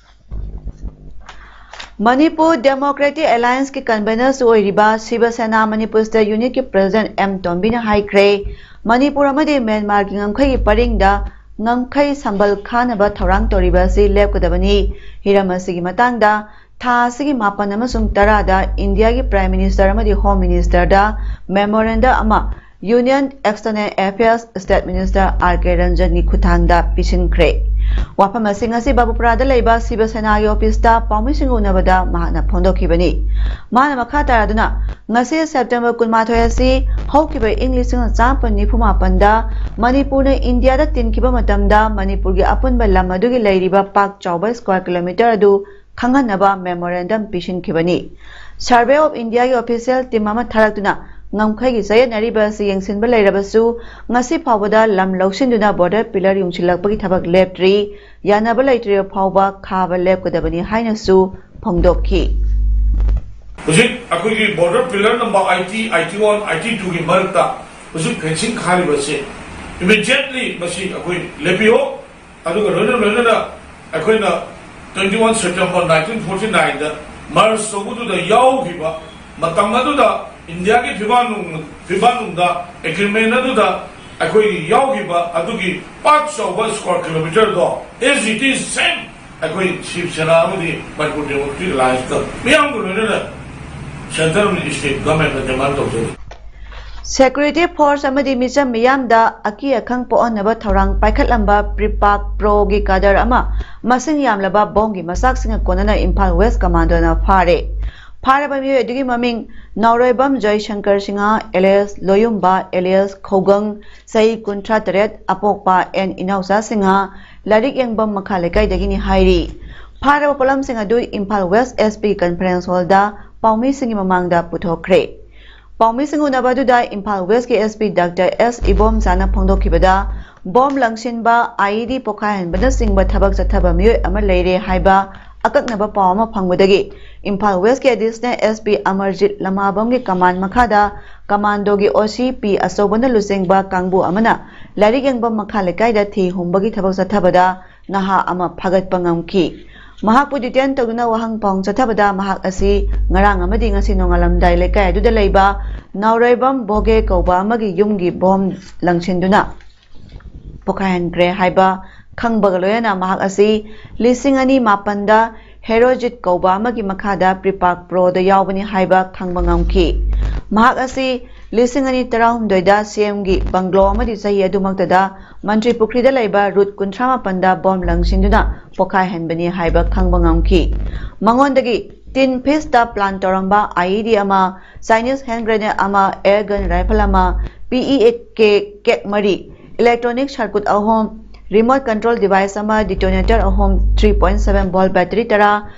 ꯃꯅꯤꯄꯨꯔ ꯗꯦꯃꯣꯀ꯭ꯔꯦꯇꯤꯛ ꯑꯦꯂꯥꯏꯟꯁꯀꯤ ꯀꯟꯚꯦꯅꯔꯁꯨ ꯑꯣꯏꯔꯤꯕ ꯁꯤꯕ ꯁꯦꯅꯥ ꯃꯅꯤꯄꯨꯔ ꯁ꯭ꯇꯦꯠ ꯌꯨꯅꯤꯠꯀꯤ ꯄ꯭ꯔꯦꯁꯤꯗꯦꯟꯠ ꯑꯦꯝ ꯇꯣꯝꯕꯤꯅ ꯍꯥꯏꯈ꯭ꯔꯦ, ꯃꯅꯤꯄꯨꯔ ꯑꯃꯗꯤ ꯃ꯭ꯌꯥꯟꯃꯥꯔꯒꯤ ꯉꯝꯈꯩꯒꯤ ꯄꯔꯤꯡꯗ ꯉꯝꯈꯩ ꯁꯝꯕꯜ ꯈꯥꯅꯕ ꯊꯧꯔꯥꯡ ꯇꯧꯔꯤꯕ ꯑꯁꯤ ꯂꯦꯞꯀꯗꯕꯅꯤ꯫ ꯍꯤꯔꯝ ꯑꯁꯤꯒꯤ ꯃꯇꯥꯡꯗ ꯊꯥ ꯑꯁꯤꯒꯤ ꯃꯥꯄꯟ ꯑꯃꯁꯨꯡ ꯇꯔꯥꯗ ꯏꯟꯗꯤꯌꯥꯒꯤ Prime Minister ꯑꯃꯗꯤ Home Ministerꯗ memorandum ꯑꯃ Union External Affairs State Minister R K Ranjanꯒꯤ ꯈꯨꯠꯊꯥꯡꯗ ꯄꯤꯁꯤꯟꯈ꯭ꯔꯦ꯫ ꯋꯥꯐꯝ ꯑꯁꯤ ꯉꯁꯤ ꯕꯥꯕꯨꯄꯨꯔꯥꯗ ꯂꯩꯕ ꯁꯤꯕ ꯁꯦꯅꯥꯒꯤ ꯑꯣꯐꯤꯁꯇ ꯄꯥꯎꯃꯤꯁꯤꯡꯒ ꯎꯅꯕꯗ ꯃꯍꯥꯛꯅ ꯐꯣꯡꯗꯣꯛꯈꯤꯕꯅꯤ꯫ ꯃꯥꯅ ꯃꯈꯥ ꯇꯥꯔꯗꯨꯅ, ꯉꯁꯤ September ꯀꯨꯟꯃꯥꯊꯣꯏ ꯑꯁꯤ ꯍꯧꯈꯤꯕ ꯏꯪ ꯂꯤꯁꯤꯡ ꯑꯃ ꯆꯥꯃꯥꯄꯟ ꯅꯤꯐꯨ ꯃꯥꯄꯟꯗ ꯃꯅꯤꯄꯨꯔꯅ ꯏꯟꯗꯤꯌꯥꯗ ꯇꯤꯟꯈꯤꯕ ꯃꯇꯝꯗ ꯃꯅꯤꯄꯨꯔꯒꯤ ꯑꯄꯨꯟꯕ ꯂꯝ ꯑꯗꯨꯒꯤ ꯂꯩꯔꯤꯕ ꯄꯥꯛ ꯆꯥꯎꯕ square kilometre ꯑꯗꯨ ꯈꯪꯍꯟꯅꯕ memorandum ꯄꯤꯁꯤꯟꯈꯤꯕꯅꯤ꯫ Survey of Indiaꯒꯤ official team ꯑꯃ ꯊꯥꯔꯛꯇꯨꯅ ꯉꯝꯈꯩꯒꯤ ꯆꯌꯦꯠꯅꯔꯤꯕ ꯑꯁꯤ ꯌꯦꯡꯁꯤꯟꯕ ꯂꯩꯔꯕꯁꯨ, ꯉꯁꯤ ꯐꯥꯎꯕꯗ ꯂꯝ ꯂꯧꯁꯤꯟꯗꯨꯅ border pillar ꯌꯨꯡꯁꯤꯜꯂꯛꯄꯒꯤ ꯊꯕꯛ ꯂꯦꯞꯇ꯭ꯔꯤ꯫ ꯌꯥꯅꯕ ꯂꯩꯇ꯭ꯔꯤꯕ ꯐꯥꯎꯕ ꯈꯥꯕ ꯂꯦꯞꯀꯗꯕꯅꯤ ꯍꯥꯏꯅꯁꯨ ꯐꯣꯡꯗꯣꯛꯈꯤ꯫ ꯍꯧꯖꯤꯛ ꯑꯩꯈꯣꯏꯒꯤ border pillar number eighty, eighty one, eighty two ꯒꯤ ꯃꯔꯛꯇ ꯍꯧꯖꯤꯛ fencing ꯈꯥꯔꯤꯕꯁꯦ Immediately ꯃꯁꯤ ꯑꯩꯈꯣꯏ ꯂꯦꯞꯄꯤꯌꯣ꯫ ꯑꯗꯨꯒ ꯂꯣꯏꯅ ꯂꯣꯏꯅꯅ ꯑꯩꯈꯣꯏꯅ twenty one September nineteen forty nine ꯗ ꯃꯔꯁ ꯇꯧꯕꯗꯨꯗ ꯌꯥꯎꯈꯤꯕ, ꯃꯇꯝ ꯑꯗꯨꯗ ꯏꯟꯗꯤꯌꯥꯒꯤ ꯐꯤꯕꯥꯟꯅꯨꯡ ꯐꯤꯕꯥꯟꯅꯨꯡꯗ ꯑꯦꯒ꯭ꯔꯤꯃꯦꯟ ꯑꯗꯨꯗ ꯑꯩꯈꯣꯏꯒꯤ ꯌꯥꯎꯈꯤꯕ ꯑꯗꯨꯒꯤ ꯄꯥꯛ ꯆꯥꯎꯕ square ꯀꯤꯂꯣꯃꯤꯇꯔꯗꯣ as it is same ꯑꯩꯈꯣꯏ ꯁꯤꯕ ꯁꯦꯅꯥ ꯑꯃꯗꯤ ꯃꯅꯤꯄꯨꯔ ꯗꯦꯃꯣꯀ꯭ꯔꯦꯇꯤꯛ ꯑꯦꯂꯥꯏꯟꯁꯀ ꯃꯤꯌꯥꯝꯒ ꯂꯣꯏꯅꯅ ꯁꯦꯟꯇ꯭ꯔ ꯑꯃꯗꯤ ꯁ꯭ꯇꯦꯠ ꯒꯚꯔꯟꯃꯦꯟꯠꯅ ꯗꯤꯃꯥꯟ ꯇꯧꯖꯔꯤ꯫ ꯁꯦꯀ꯭ꯌꯨꯔꯤꯇꯤ ꯐꯣꯔꯁ ꯑꯃꯗꯤ ꯃꯤꯆꯝ ꯃꯤꯌꯥꯝꯗ ꯑꯀꯤ ꯑꯈꯪ ꯄꯣꯛꯍꯟꯅꯕ ꯊꯧꯔꯥꯡ ꯄꯥꯏꯈꯠꯂꯝꯕ ꯄ꯭ꯔꯤꯄꯥꯛ ꯄ꯭ꯔꯣꯒꯤ ꯀꯥꯗꯔ ꯑꯃ ꯃꯁꯤꯡ ꯌꯥꯝꯂꯕ ꯕꯣꯝꯒꯤ ꯃꯆꯥꯛꯁꯤꯡꯒ ꯀꯣꯟꯅꯅ ꯏꯝꯐꯥꯜ ꯋꯦꯁ ꯀꯃꯥꯟꯗꯣꯅ ꯐꯥꯔꯦ꯫ ꯐꯥꯔꯕ ꯃꯤꯑꯣꯏ ꯑꯗꯨꯒꯤ ꯃꯃꯤꯡ ꯅꯥꯎꯔꯣꯏꯕꯝ ꯖꯣꯏꯁꯪꯀꯔ ꯁꯤꯡꯍ ꯑꯦꯂꯤꯌꯥꯁ ꯂꯣꯌꯨꯝꯕ ꯑꯦꯂꯤꯌꯥꯁ ꯈꯧꯒꯪ, ꯆꯍꯤ ꯀꯨꯟꯊ꯭ꯔꯥ ꯇꯔꯦꯠ, ꯑꯄꯣꯛꯄ ꯑꯦꯟ ꯏꯅꯥꯎꯆꯥ ꯁꯤꯡꯍ, ꯂꯥꯏꯔꯤꯛ ꯌꯦꯡꯕꯝ ꯃꯈꯥ ꯂꯩꯀꯥꯏꯗꯒꯤꯅꯤ ꯍꯥꯏꯔꯤ꯫ ꯐꯥꯔꯕ ꯄꯣꯠꯂꯝꯁꯤꯡ ꯑꯗꯨ Imphal west S P conference ꯍꯣꯜꯗ ꯄꯥꯎꯃꯤꯁꯤꯡꯒꯤ ꯃꯃꯥꯡꯗ ꯄꯨꯊꯣꯛꯈ꯭ꯔꯦ꯫ ꯄꯥꯎꯃꯤꯁꯤꯡ ꯎꯅꯕ ꯑꯗꯨꯗ ꯏꯝꯐꯥꯜ ꯋꯦꯁꯀꯤ ꯑꯦꯁ ꯄꯤ ꯗꯥꯛꯇꯔ ꯑꯦꯁ ꯏꯕꯣꯝꯆꯥꯅ ꯐꯣꯡꯗꯣꯛꯈꯤꯕꯗ, ꯕꯣꯝ ꯂꯪꯁꯤꯟꯕ, ꯑꯥꯏꯏꯗꯤ ꯄꯣꯈꯥꯏꯍꯟꯕꯅꯆꯤꯡꯕ ꯊꯕꯛ ꯆꯠꯊꯕ ꯃꯤꯑꯣꯏ ꯑꯃ ꯂꯩꯔꯦ ꯍꯥꯏꯕ ꯑꯀꯛꯅꯕ ꯄꯥꯎ ꯑꯃ ꯐꯪꯕꯗꯒꯤ ꯏꯝꯐꯥꯜ ꯋꯦꯁꯀꯤ additional S P Amarjeet ꯂꯃꯥꯕꯝꯒꯤ common ꯃꯈꯥꯗ ꯀꯃꯥꯟꯗꯣꯒꯤ ꯑꯣ ꯁꯤ ꯄꯤ ꯑꯆꯧꯕꯅ ꯂꯨꯆꯤꯡꯕ ꯀꯥꯡꯕꯨ ꯑꯃꯅ ꯂꯥꯏꯔꯤꯛ ꯌꯦꯡꯕꯝ ꯃꯈꯥ ꯂꯩꯀꯥꯏꯗ ꯊꯤ ꯍꯨꯝꯕꯒꯤ ꯊꯕꯛ ꯆꯠꯊꯕꯗ ꯅꯍꯥ ꯑꯃ ꯐꯥꯒꯠꯄ ꯉꯝꯈꯤ꯫ ꯃꯍꯥꯛꯄꯨ ꯗꯤꯇꯦꯟ ꯇꯧꯗꯨꯅ ꯋꯥꯍꯪ ꯄꯥꯎꯍꯪ ꯆꯠꯊꯕꯗ ꯃꯍꯥꯛ ꯑꯁꯤ ꯉꯔꯥꯡ ꯑꯃꯗꯤ ꯉꯁꯤ ꯅꯣꯡꯉꯥꯜꯂꯝꯗꯥꯏ ꯂꯩꯀꯥꯏ ꯑꯗꯨꯗ ꯂꯩꯕ ꯅꯥꯎꯔꯣꯏꯕꯝ ꯚꯣꯒꯦ ꯀꯧꯕ ꯑꯃꯒꯤ ꯌꯨꯝꯒꯤ ꯕꯣꯝ ꯂꯪꯁꯤꯟꯗꯨꯅ ꯄꯣꯈꯥꯏꯍꯟꯈ꯭ꯔꯦ ꯍꯥꯏꯕ ꯈꯪꯕꯒ ꯂꯣꯏꯅꯅ ꯃꯍꯥꯛ ꯑꯁꯤ ꯂꯤꯁꯤꯡ ꯑꯅꯤ ꯃꯥꯄꯟꯗ ꯍꯦꯔꯣꯖꯤꯠ ꯀꯧꯕ ꯑꯃꯒꯤ ꯃꯈꯥꯗ ꯄ꯭ꯔꯤꯄꯥꯛ ꯄ꯭ꯔꯣꯗ ꯌꯥꯎꯕꯅꯤ ꯍꯥꯏꯕ ꯈꯪꯕ ꯉꯝꯈꯤ꯫ ꯃꯍꯥꯛ ꯑꯁꯤ ꯂꯤꯁꯤꯡ ꯑꯅꯤ ꯇꯔꯥꯍꯨꯝꯗꯣꯏꯗ ꯁꯤ ꯑꯦꯝꯒꯤ ꯕꯪꯒ꯭ꯂꯣ ꯑꯃꯗꯤ ꯆꯍꯤ ꯑꯗꯨꯃꯛꯇꯗ ꯃꯟꯇ꯭ꯔꯤ ꯄꯨꯈ꯭ꯔꯤꯗ ꯂꯩꯕ ꯔꯨꯠ ꯀꯨꯟꯊ꯭ꯔꯥ ꯃꯥꯄꯟꯗ ꯕꯣꯝ ꯂꯪꯁꯤꯟꯗꯨꯅ ꯄꯣꯈꯥꯏꯍꯟꯕꯅꯤ ꯍꯥꯏꯕ ꯈꯪꯕ ꯉꯝꯈꯤ꯫ ꯃꯉꯣꯟꯗꯒꯤ ꯇꯤꯟ ꯐꯤꯁꯇ ꯄ꯭ꯂꯥꯟ ꯇꯧꯔꯝꯕ ꯑꯥꯏꯏꯗꯤ ꯑꯃ, ꯆꯥꯏꯅꯤꯁ ꯍꯦꯟ ꯒ꯭ꯔꯦꯅꯦꯗ ꯑꯃ, ꯑꯦꯌꯔ ꯒꯟ ꯔꯥꯏꯐꯜ ꯑꯃ, ꯄꯤꯏꯑꯦꯀꯦ ꯀꯦꯛ ꯃꯔꯤ, ꯏꯂꯦꯛꯇ꯭ꯔꯣꯅꯤꯛ ꯁꯔꯀꯨꯠ ꯑꯍꯨꯝ, ꯔꯤꯃꯣꯠ ꯀꯟꯇ꯭ꯔꯣꯜ ꯗꯤꯚꯥꯏꯁ ꯑꯃ, ꯗꯤꯇꯣꯅꯦꯇꯔ ꯑꯍꯨꯝ, three point seven volt battery ꯇꯔꯥ,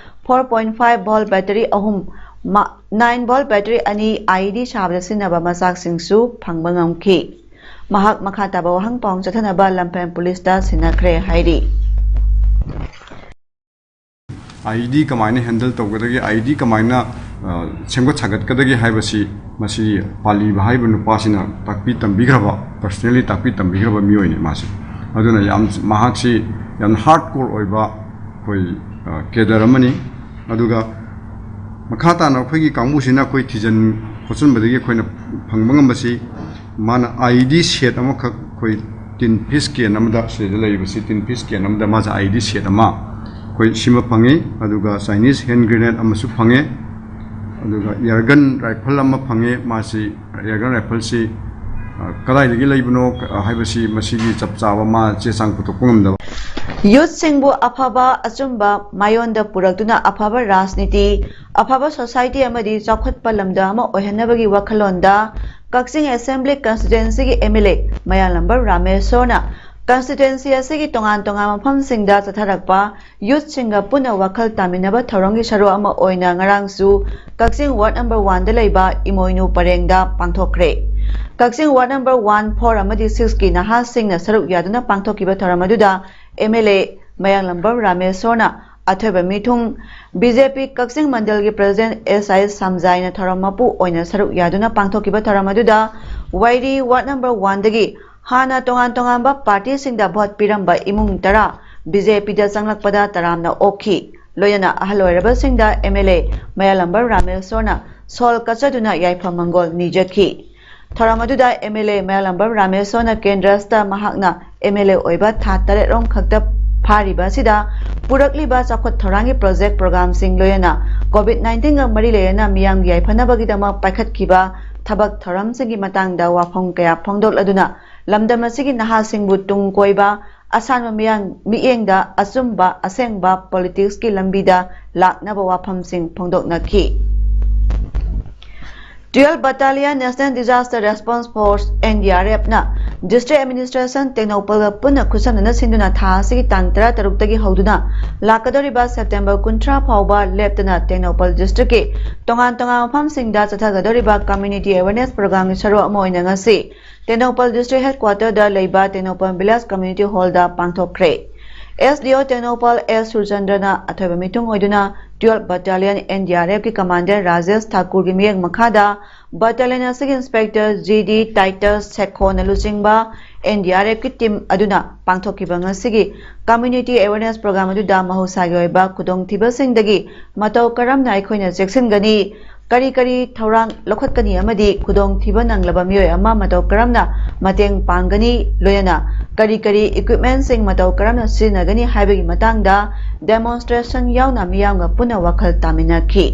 four point five volt battery ꯑꯍꯨꯝ, ꯃ-, nine volt battery ꯑꯅꯤ, ꯑꯥꯏꯏꯗꯤ ꯁꯥꯕꯗ ꯁꯤꯖꯤꯟꯅꯕ ꯃꯆꯥꯛꯁꯤꯡꯁꯨ ꯐꯪꯕ ꯉꯝꯈꯤ꯫ ꯃꯍꯥꯛ ꯃꯈꯥ ꯇꯥꯕ ꯋꯥꯍꯪ ꯄꯥꯎꯍꯪ ꯆꯠꯊꯅꯕ ꯂꯝꯐꯦꯜ ꯄꯨꯂꯤꯁꯇ ꯁꯤꯟꯅꯈ꯭ꯔꯦ ꯍꯥꯏꯔꯤ꯫ ꯑꯥꯏ ꯏ ꯗꯤ ꯀꯃꯥꯏꯅ ꯍꯦꯟꯗꯜ ꯇꯧꯒꯗꯒꯦ, ꯑꯥꯏ ꯏ ꯗꯤ ꯀꯃꯥꯏꯅ ꯁꯦꯝꯒꯠ ꯁꯥꯒꯠꯀꯗꯒꯦ ꯍꯥꯏꯕꯁꯤ ꯃꯁꯤ ꯄꯥꯜꯂꯤꯕ ꯍꯥꯏꯔꯤꯕ ꯅꯨꯄꯥꯁꯤꯅ ꯇꯥꯛꯄꯤ ꯇꯝꯕꯤꯈ꯭ꯔꯕ, personally ꯇꯥꯛꯄꯤ ꯇꯝꯕꯤꯈ꯭ꯔꯕ ꯃꯤꯑꯣꯏꯅꯤ ꯃꯥꯁꯤ꯫ ꯑꯗꯨꯅ ꯌꯥꯝ, ꯃꯍꯥꯛꯁꯤ ꯌꯥꯝ hard core ꯑꯣꯏꯕ ꯑꯩꯈꯣꯏ cadre ꯑꯃꯅꯤ꯫ ꯑꯗꯨꯒ ꯃꯈꯥ ꯇꯥꯅ ꯑꯩꯈꯣꯏꯒꯤ ꯀꯥꯡꯕꯨꯁꯤꯅ ꯑꯩꯈꯣꯏ ꯊꯤꯖꯤꯟ ꯈꯣꯠꯆꯤꯟꯕꯗꯒꯤ ꯑꯩꯈꯣꯏꯅ ꯐꯪꯕ ꯉꯝꯕꯁꯤ, ꯃꯥꯅ I E D set ꯑꯃꯈꯛ, ꯑꯩꯈꯣꯏ tin piece can ꯑꯃꯗ, ꯁꯤꯗ ꯂꯩꯔꯤꯕꯁꯤ tin piece can ꯑꯃꯗ ꯃꯥꯁꯦ I E D set ꯑꯃ ꯑꯩꯈꯣꯏ ꯁꯤꯃ ꯐꯪꯉꯤ꯫ ꯑꯗꯨꯒ Chinese hand grenade ꯑꯃꯁꯨ ꯐꯪꯉꯦ꯫ ꯑꯗꯨꯒ air gun rifle ꯑꯃ ꯐꯪꯉꯦ꯫ ꯃꯥꯁꯤ air gun rifleꯁꯤ ꯀꯗꯥꯏꯗꯒꯤ ꯂꯩꯕꯅꯣ ꯍꯥꯏꯕꯁꯤ ꯃꯁꯤꯒꯤ ꯆꯞ ꯆꯥꯕ ꯃꯥ ꯆꯦ ꯆꯥꯡ ꯄꯨꯊꯣꯛꯄ ꯉꯝꯗꯕ꯫ Youthꯁꯤꯡꯕꯨ ꯑꯐꯕ ꯑꯆꯨꯝꯕ ꯃꯥꯏꯑꯣꯟꯗ ꯄꯨꯔꯛꯇꯨꯅ ꯑꯐꯕ ꯔꯥꯖꯅꯤꯇꯤ, ꯑꯐꯕ society ꯑꯃꯗꯤ ꯆꯥꯎꯈꯠꯄ ꯂꯝꯗꯝ ꯑꯃ ꯑꯣꯏꯍꯟꯅꯕꯒꯤ ꯋꯥꯈꯜꯂꯣꯟꯗ ꯀꯛꯆꯤꯡ Assembly Constituencyꯒꯤ M L A Mayanglambam ꯔꯥꯃꯦꯁꯣꯔꯅ constituency ꯑꯁꯤꯒꯤ ꯇꯣꯉꯥꯟ ꯇꯣꯉꯥꯟꯕ ꯃꯐꯝꯁꯤꯡꯗ ꯆꯠꯊꯔꯛꯄ youthꯁꯤꯡꯒ ꯄꯨꯟꯅ ꯋꯥꯈꯜ ꯇꯥꯃꯤꯟꯅꯕ ꯊꯧꯔꯝꯒꯤ ꯁꯔꯨꯛ ꯑꯃ ꯑꯣꯏꯅ ꯉꯔꯥꯡꯁꯨ ꯀꯛꯆꯤꯡ ward number oneꯗ ꯂꯩꯕ ꯏꯃꯣꯏꯅꯨ ꯄꯔꯦꯡꯗ ꯄꯥꯡꯊꯣꯛꯈ꯭ꯔꯦ꯫ ꯀꯛꯆꯤꯡ ward number one, four ꯑꯃꯗꯤ sixꯀꯤ ꯅꯍꯥꯁꯤꯡꯅ ꯁꯔꯨꯛ ꯌꯥꯗꯨꯅ ꯄꯥꯡꯊꯣꯛꯈꯤꯕ ꯊꯧꯔꯝ ꯑꯗꯨꯗ M L A ꯃꯌꯥꯡꯂꯝꯕꯝ ꯔꯥꯃꯦꯁꯣꯔꯅ ꯑꯊꯣꯏꯕ ꯃꯤꯊꯨꯡ, B J P Kakching ꯃꯟꯗꯜꯒꯤ President S I ꯁꯝꯖꯥꯏꯅ ꯊꯧꯔꯝ ꯃꯄꯨ ꯑꯣꯏꯅ ꯁꯔꯨꯛ ꯌꯥꯗꯨꯅ ꯄꯥꯡꯊꯣꯛꯈꯤꯕ ꯊꯧꯔꯝ ꯑꯗꯨꯗ ꯋꯥꯏꯔꯤ ward number oneꯗꯒꯤ ꯍꯥꯟꯅ ꯇꯣꯉꯥꯟ ꯇꯣꯉꯥꯟꯕ partyꯁꯤꯡꯗ vote ꯄꯤꯔꯝꯕ ꯏꯃꯨꯡ ꯇꯔꯥ B J Pꯗ ꯆꯪꯂꯛꯄꯗ ꯇꯔꯥꯝꯅ ꯑꯣꯛꯈꯤ꯫ ꯂꯣꯏꯅꯅ ꯑꯍꯜ ꯑꯣꯏꯔꯕꯁꯤꯡꯗ M L A ꯃꯌꯥꯡꯂꯝꯕꯝ ꯔꯥꯃꯦꯁꯣꯔꯅ ꯁꯣꯜ ꯀꯠꯆꯗꯨꯅ ꯌꯥꯏꯐ ꯃꯪꯒꯣꯜ ꯅꯤꯖꯈꯤ꯫ ꯊꯧꯔꯝ ꯑꯗꯨꯗ M L A ꯃꯌꯥꯡꯂꯝꯕꯝ ꯔꯥꯃꯦꯁꯣꯔꯅ ꯀꯦꯟꯗ꯭ꯔꯁꯇ ꯃꯍꯥꯛꯅ M L A ꯑꯣꯏꯕ ꯊꯥ ꯇꯔꯦꯠ ꯔꯣꯝ ꯈꯛꯇ ꯐꯥꯔꯤꯕ ꯑꯁꯤꯗ ꯄꯨꯔꯛꯂꯤꯕ ꯆꯥꯎꯈꯠ ꯊꯧꯔꯥꯡꯒꯤ project programꯁꯤꯡ, ꯂꯣꯏꯅꯅ COVID nineteenꯒ ꯃꯔꯤ ꯂꯩꯅꯅ ꯃꯤꯌꯥꯝꯒꯤ ꯌꯥꯏꯐꯅꯕꯒꯤꯗꯃꯛ ꯄꯥꯏꯈꯠꯈꯤꯕ ꯊꯕꯛ ꯊꯧꯔꯝꯁꯤꯡꯒꯤ ꯃꯇꯥꯡꯗ ꯋꯥꯐꯝ ꯀꯌꯥ ꯐꯣꯡꯗꯣꯛꯂꯗꯨꯅ ꯂꯝꯗꯝ ꯑꯁꯤꯒꯤ ꯅꯍꯥꯁꯤꯡꯕꯨ ꯇꯨꯡ ꯀꯣꯏꯕ, ꯑꯁꯥꯟꯕ ꯃꯤꯌꯥꯡ-, ꯃꯤꯠꯌꯦꯡꯗ ꯑꯆꯨꯝꯕ ꯑꯁꯦꯡꯕ politicsꯀꯤ ꯂꯝꯕꯤꯗ ꯂꯥꯛꯅꯕ ꯋꯥꯐꯝꯁꯤꯡ ꯐꯣꯡꯗꯣꯛꯅꯈꯤ꯫ Twelve Battalion National Disaster Response Force, N D R Fꯅ District Administration ꯇꯦꯡꯅꯧꯄꯜꯒ ꯄꯨꯟꯅ ꯈꯨꯠꯁꯝꯅꯅ ꯁꯤꯟꯗꯨꯅ ꯊꯥ ꯑꯁꯤꯒꯤ ꯇꯥꯡ ꯇꯔꯥꯇꯔꯨꯛꯇꯒꯤ ꯍꯧꯗꯨꯅ ꯂꯥꯛꯀꯗꯧꯔꯤꯕ September ꯀꯨꯟꯊ꯭ꯔꯥ ꯐꯥꯎꯕ ꯂꯦꯞꯇꯅ ꯇꯦꯡꯅꯧꯄꯜ districtꯀꯤ ꯇꯣꯉꯥꯟ ꯇꯣꯉꯥꯟꯕ ꯃꯐꯝꯁꯤꯡꯗ ꯆꯠꯊꯒꯗꯧꯔꯤꯕ community awareness programꯒꯤ ꯁꯔꯨꯛ ꯑꯃ ꯑꯣꯏꯅ ꯉꯁꯤ ꯇꯦꯡꯅꯧꯄꯜ District Headquarterꯗ ꯂꯩꯕ Tengnoupal Village Community Hallꯗ ꯄꯥꯡꯊꯣꯛꯈ꯭ꯔꯦ꯫ S D ꯑꯣ ꯇꯦꯡꯅꯧꯄꯜ ꯑꯦꯁ ꯁꯨꯔꯆꯟꯗ꯭ꯔꯅ ꯑꯊꯣꯏꯕ ꯃꯤꯊꯨꯡ ꯑꯣꯏꯗꯨꯅ twelve Battalion N D R F ꯀꯤ commander ꯔꯥꯖꯦꯁ ꯊꯥꯀꯨꯔꯒꯤ ꯃꯤꯠꯌꯦꯡ ꯃꯈꯥꯗ battalion ꯑꯁꯤꯒꯤ inspector G D Titus ꯁꯦꯈꯣꯅ ꯂꯨꯆꯤꯡꯕ N D R F ꯀꯤ team ꯑꯗꯨꯅ ꯄꯥꯡꯊꯣꯛꯈꯤꯕ ꯉꯁꯤꯒꯤ community awareness program ꯑꯗꯨꯗ ꯃꯍꯧꯁꯥꯒꯤ ꯑꯣꯏꯕ ꯈꯨꯗꯣꯡꯊꯤꯕꯁꯤꯡꯗꯒꯤ ꯃꯇꯧ ꯀꯔꯝꯅ ꯑꯩꯈꯣꯏꯅ ꯆꯦꯛꯁꯤꯟꯒꯅꯤ, ꯀꯔꯤ ꯀꯔꯤ ꯊꯧꯔꯥꯡ ꯂꯧꯈꯠꯀꯅꯤ ꯑꯃꯗꯤ ꯈꯨꯗꯣꯡꯊꯤꯕ ꯅꯪꯂꯕ ꯃꯤꯑꯣꯏ ꯑꯃ ꯃꯇꯧ ꯀꯔꯝꯅ ꯃꯇꯦꯡ ꯄꯥꯡꯒꯅꯤ, ꯂꯣꯏꯅꯅ ꯀꯔꯤ ꯀꯔꯤ equipment ꯁꯤꯡ ꯃꯇꯧ ꯀꯔꯝꯅ ꯁꯤꯖꯤꯟꯅꯒꯅꯤ ꯍꯥꯏꯕꯒꯤ ꯃꯇꯥꯡꯗ demonstration ꯌꯥꯎꯅ ꯃꯤꯌꯥꯝꯒ ꯄꯨꯟꯅ ꯋꯥꯈꯜ ꯇꯥꯃꯤꯟꯅꯈꯤ꯫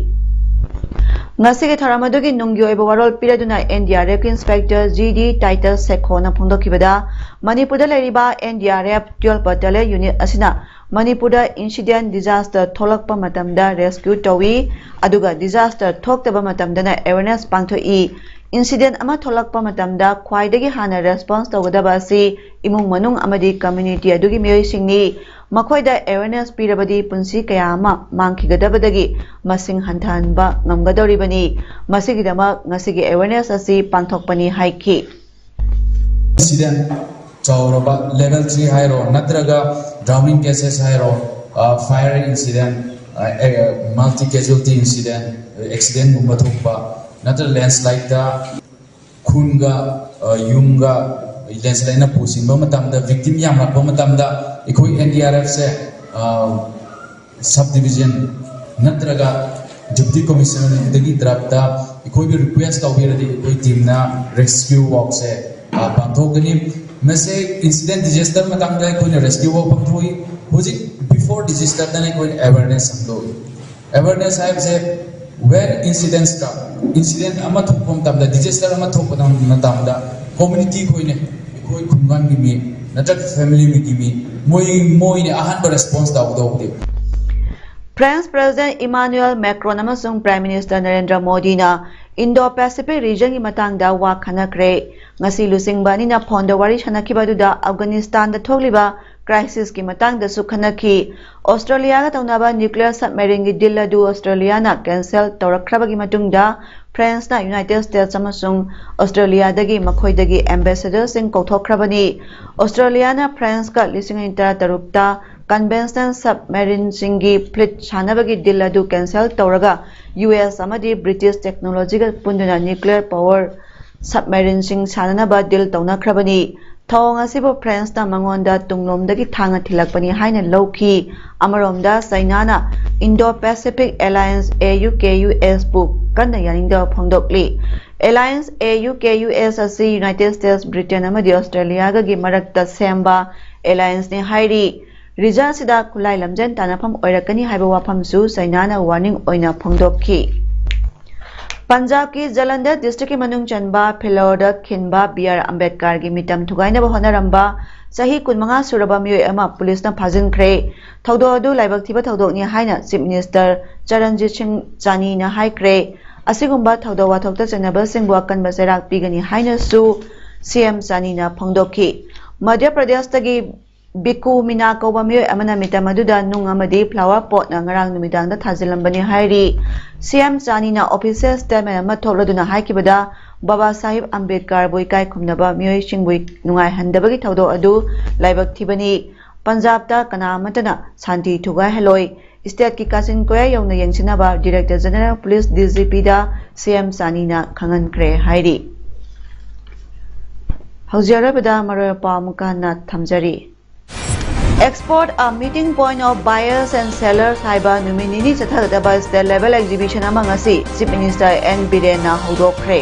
ꯉꯁꯤꯒꯤ ꯊꯧꯔꯝ ꯑꯗꯨꯒꯤ ꯅꯨꯡꯒꯤ ꯑꯣꯏꯕ ꯋꯥꯔꯣꯜ ꯄꯤꯔꯗꯨꯅ N D R F ꯀꯤ inspector G D Titus ꯁꯦꯈꯣꯅ ꯐꯣꯡꯗꯣꯛꯈꯤꯕꯗ, ꯃꯅꯤꯄꯨꯔꯗ ꯂꯩꯔꯤꯕ N D R F twelve Battalion unit ꯑꯁꯤꯅ ꯃꯅꯤꯄꯨꯔꯗ incident disaster ꯊꯣꯛꯂꯛꯄ ꯃꯇꯝꯗ rescue ꯇꯧꯏ, ꯑꯗꯨꯒ disaster ꯊꯣꯛꯇꯕ ꯃꯇꯝꯗꯅ awareness ꯄꯥꯡꯊꯣꯛꯏ꯫ Incident ꯑꯃ ꯊꯣꯛꯂꯛꯄ ꯃꯇꯝꯗ ꯈ꯭ꯋꯥꯏꯗꯒꯤ ꯍꯥꯟꯅ response ꯇꯧꯒꯗꯕ ꯑꯁꯤ ꯏꯃꯨꯡ ꯃꯅꯨꯡ ꯑꯃꯗꯤ community ꯑꯗꯨꯒꯤ ꯃꯤꯑꯣꯏꯁꯤꯡꯅꯤ꯫ ꯃꯈꯣꯏꯗ awareness ꯄꯤꯔꯕꯗꯤ ꯄꯨꯟꯁꯤ ꯀꯌꯥ ꯑꯃ ꯃꯥꯡꯈꯤꯒꯗꯕꯗꯒꯤ ꯃꯁꯤꯡ ꯍꯟꯊꯍꯟꯕ ꯉꯝꯒꯗꯧꯔꯤꯕꯅꯤ꯫ ꯃꯁꯤꯒꯤꯗꯃꯛ ꯉꯁꯤꯒꯤ awareness ꯑꯁꯤ ꯄꯥꯡꯊꯣꯛꯄꯅꯤ ꯍꯥꯏꯈꯤ꯫ Incident ꯆꯥꯎꯔꯕ level three ꯍꯥꯏꯔꯣ, ꯅꯠꯇ꯭ꯔꯒ drowning cases ꯍꯥꯏꯔꯣ, fire incident, multi casualty incident, accident ꯒꯨꯝꯕ ꯊꯣꯛꯄ, ꯅꯠꯇ꯭ꯔꯒ landslide ꯗ ꯈꯨꯟꯒ ꯌꯨꯝꯒ landslide ꯅ ꯄꯨꯁꯤꯟꯕ ꯃꯇꯝꯗ victim ꯌꯥꯝꯂꯛꯄ ꯃꯇꯝꯗ ꯑꯩꯈꯣꯏ N D R F ꯁꯦ sub division ꯅꯠꯇ꯭ꯔꯒ Deputy Commissioner ꯗꯒꯤ ꯇꯔꯞꯇ ꯑꯩꯈꯣꯏꯕꯨ request ꯇꯧꯕꯤꯔꯗꯤ ꯑꯩꯈꯣꯏ team ꯅ rescue work ꯁꯦ ꯄꯥꯡꯊꯣꯛꯀꯅꯤ꯫ ꯃꯁꯤ incident disaster ꯃꯇꯥꯡꯗ ꯑꯩꯈꯣꯏꯅ rescue work ꯄꯥꯡꯊꯣꯛꯏ꯫ ꯍꯧꯖꯤꯛ before disaster ꯗꯅ ꯑꯩꯈꯣꯏꯅ awareness ꯁꯟꯗꯣꯛꯏ꯫ Awareness ꯍꯥꯏꯕꯁꯦ where incidents ꯀ incident ꯑꯃ ꯊꯣꯛꯄ ꯃꯇꯝꯗ, disaster ꯑꯃ ꯊꯣꯛꯄ ꯃꯇꯝꯗ community ꯈꯣꯏꯅ, ꯑꯩꯈꯣꯏ ꯈꯨꯡꯒꯪꯒꯤ ꯃꯤ ꯅꯠꯇ꯭ꯔꯒ family ꯒꯤ ꯃꯤ, ꯃꯣꯏ ꯃꯣꯏꯅ ꯑꯍꯥꯟꯕ response ꯇꯧꯒꯗꯧꯕꯗꯤ꯫ France President Emmanuel Macron ꯑꯃꯁꯨꯡ Prime Minister ꯅꯔꯦꯟꯗ꯭ꯔ ꯃꯣꯗꯤꯅ Indo-Pacific region ꯒꯤ ꯃꯇꯥꯡꯗ ꯋꯥ ꯈꯟꯅꯈ꯭ꯔꯦ꯫ ꯉꯁꯤ ꯂꯨꯆꯤꯡꯕ ꯑꯅꯤꯅ phone ꯗ ꯋꯥꯔꯤ ꯁꯥꯟꯅꯈꯤꯕ ꯑꯗꯨꯗ Afghanistan ꯗ ꯊꯣꯛꯂꯤꯕ crisis ꯀꯤ ꯃꯇꯥꯡꯗꯁꯨ ꯈꯟꯅꯈꯤ꯫ Australia ꯒ ꯇꯧꯅꯕ nuclear submarine ꯒꯤ deal ꯑꯗꯨ Australia ꯅ cancel ꯇꯧꯔꯛꯈ꯭ꯔꯕꯒꯤ ꯃꯇꯨꯡꯗ France ꯅ United States ꯑꯃꯁꯨꯡ Australia ꯗꯒꯤ ꯃꯈꯣꯏꯗꯒꯤ ambassador ꯁꯤꯡ ꯀꯧꯊꯣꯛꯈ꯭ꯔꯕꯅꯤ꯫ Australia ꯅ France ꯀ ꯂꯤꯁꯤꯡ ꯑꯅꯤ ꯇꯔꯥꯇꯔꯨꯛꯇ conventional submarineꯁꯤꯡꯒꯤ fleet ꯁꯥꯟꯅꯕꯒꯤ deal ꯑꯗꯨ cancel ꯇꯧꯔꯒ, ꯌꯨ ꯑꯦꯁ ꯑꯃꯗꯤ British technologyꯒ ꯄꯨꯟꯗꯨꯅ nuclear power submarineꯁꯤꯡ ꯁꯥꯟꯅꯅꯕ deal ꯇꯧꯅꯈ꯭ꯔꯕꯅꯤ꯫ ꯊꯧꯑꯣꯡ ꯑꯁꯤꯕꯨ Franceꯅ ꯃꯉꯣꯟꯗ ꯇꯨꯡꯂꯣꯝꯗꯒꯤ ꯊꯥꯡꯅ ꯊꯤꯜꯂꯛꯄꯅꯤ ꯍꯥꯏꯅ ꯂꯧꯈꯤ꯫ ꯑꯃꯔꯣꯝꯗ, Chinaꯅ Indo-Pacific Alliance, A U K U S, ꯄꯨ ꯀꯟꯅ ꯌꯥꯅꯤꯡꯗꯕ ꯐꯣꯡꯗꯣꯛꯂꯤ꯫ Alliance, A U K U S, ꯑꯁꯤ United States, Britain ꯑꯃꯗꯤ Australiaꯒꯒꯤ ꯃꯔꯛꯇ ꯁꯦꯝꯕ allianceꯅꯤ ꯍꯥꯏꯔꯤ꯫ Region ꯑꯁꯤꯗ ꯈꯨꯠꯂꯥꯏ ꯂꯝꯖꯦꯟ ꯇꯥꯟꯅꯐꯝ ꯑꯣꯏꯔꯛꯀꯅꯤ ꯍꯥꯏꯕ ꯋꯥꯐꯝꯁꯨ Chinaꯅ warning ꯑꯣꯏꯅ ꯐꯣꯡꯗꯣꯛꯈꯤ꯫ ꯄꯟꯖꯥꯕꯀꯤ ꯖꯂꯟꯙꯔ districtꯀꯤ ꯃꯅꯨꯡ ꯆꯟꯕ ꯐꯤꯂꯣꯔꯗ ꯈꯤꯟꯕ ꯕꯤ ꯑꯥꯔ ꯑꯝꯕꯦꯗꯀꯔꯒꯤ ꯃꯤꯇꯝ ꯊꯨꯒꯥꯏꯅꯕ ꯍꯣꯠꯅꯔꯝꯕ ꯆꯍꯤ ꯀꯨꯟꯃꯉꯥ ꯁꯨꯔꯕ ꯃꯤꯑꯣꯏ ꯑꯃ ꯄꯨꯂꯤꯁꯅ ꯐꯥꯖꯤꯟꯈ꯭ꯔꯦ꯫ ꯊꯧꯗꯣꯛ ꯑꯗꯨ ꯂꯥꯏꯕꯛ ꯊꯤꯕ ꯊꯧꯗꯣꯛꯅꯤ ꯍꯥꯏꯅ Chief Minister ꯆꯔꯟꯖꯤꯠ ꯁꯤꯡ ꯆꯥꯅꯤꯅ ꯍꯥꯏꯈ꯭ꯔꯦ꯫ ꯑꯁꯤꯒꯨꯝꯕ ꯊꯧꯗꯣꯛ ꯋꯥꯊꯣꯛꯇ ꯆꯩꯅꯕꯁꯤꯡꯕꯨ ꯑꯀꯟꯕ ꯆꯩꯔꯥꯛ ꯄꯤꯒꯅꯤ ꯍꯥꯏꯅꯁꯨ ꯁꯤ ꯑꯦꯝ ꯆꯥꯅꯤꯅ ꯐꯣꯡꯗꯣꯛꯈꯤ꯫ ꯃꯙ꯭ꯌ ꯄ꯭ꯔꯗꯦꯁꯇꯒꯤ ꯕꯤꯀꯨ ꯃꯤꯅꯥ ꯀꯧꯕ ꯃꯤꯑꯣꯏ ꯑꯃꯅ ꯃꯤꯇꯝ ꯑꯗꯨꯗ ꯅꯨꯡ ꯑꯃꯗꯤ flower potꯅ ꯉꯔꯥꯡ ꯅꯨꯃꯤꯗꯥꯡꯗ ꯊꯥꯖꯤꯜꯂꯝꯕꯅꯤ ꯍꯥꯏꯔꯤ꯫ ꯁꯤ ꯑꯦꯝ ꯆꯥꯅꯤꯅ official statement ꯑꯃ ꯊꯣꯛꯂꯗꯨꯅ ꯍꯥꯏꯈꯤꯕꯗ, ꯕꯥꯕꯥ ꯁꯥꯍꯤꯕ ꯑꯝꯕꯦꯗꯀꯔꯕꯨ ꯏꯀꯥꯏ ꯈꯨꯝꯅꯕ ꯃꯤꯑꯣꯏꯁꯤꯡꯕꯨ ꯅꯨꯡꯉꯥꯏꯍꯟꯗꯕꯒꯤ ꯊꯧꯗꯣꯛ ꯑꯗꯨ ꯂꯥꯏꯕꯛ ꯊꯤꯕꯅꯤ꯫ ꯄꯟꯖꯥꯕꯇ ꯀꯅꯥ ꯑꯃꯠꯇꯅ ꯁꯥꯟꯇꯤ ꯊꯨꯒꯥꯏꯍꯜꯂꯣꯏ꯫ Stateꯀꯤ ꯀꯥꯆꯤꯟ ꯀꯣꯌꯥ ꯌꯧꯅ ꯌꯦꯡꯁꯤꯟꯅꯕ Director General Police, D G Pꯗ ꯁꯤ ꯑꯦꯝ ꯆꯥꯅꯤꯅ ꯈꯪꯍꯟꯈ꯭ꯔꯦ ꯍꯥꯏꯔꯤ꯫ ꯍꯧꯖꯤꯛ ꯑꯔꯣꯏꯕꯗ ꯃꯔꯨꯑꯣꯏꯕ ꯄꯥꯎ ꯑꯃꯨꯛꯀ ꯍꯟꯅ ꯊꯝꯖꯔꯤ꯫ Export, a meeting point of buyers and sellers ꯍꯥꯏꯕ ꯅꯨꯃꯤꯠ ꯅꯤꯅꯤ ꯆꯠꯊꯒꯗꯕ state level exhibition ꯑꯃ ꯉꯁꯤ Chief Minister ꯑꯦꯟ ꯕꯤꯔꯦꯟꯅ ꯍꯧꯗꯣꯛꯈ꯭ꯔꯦ꯫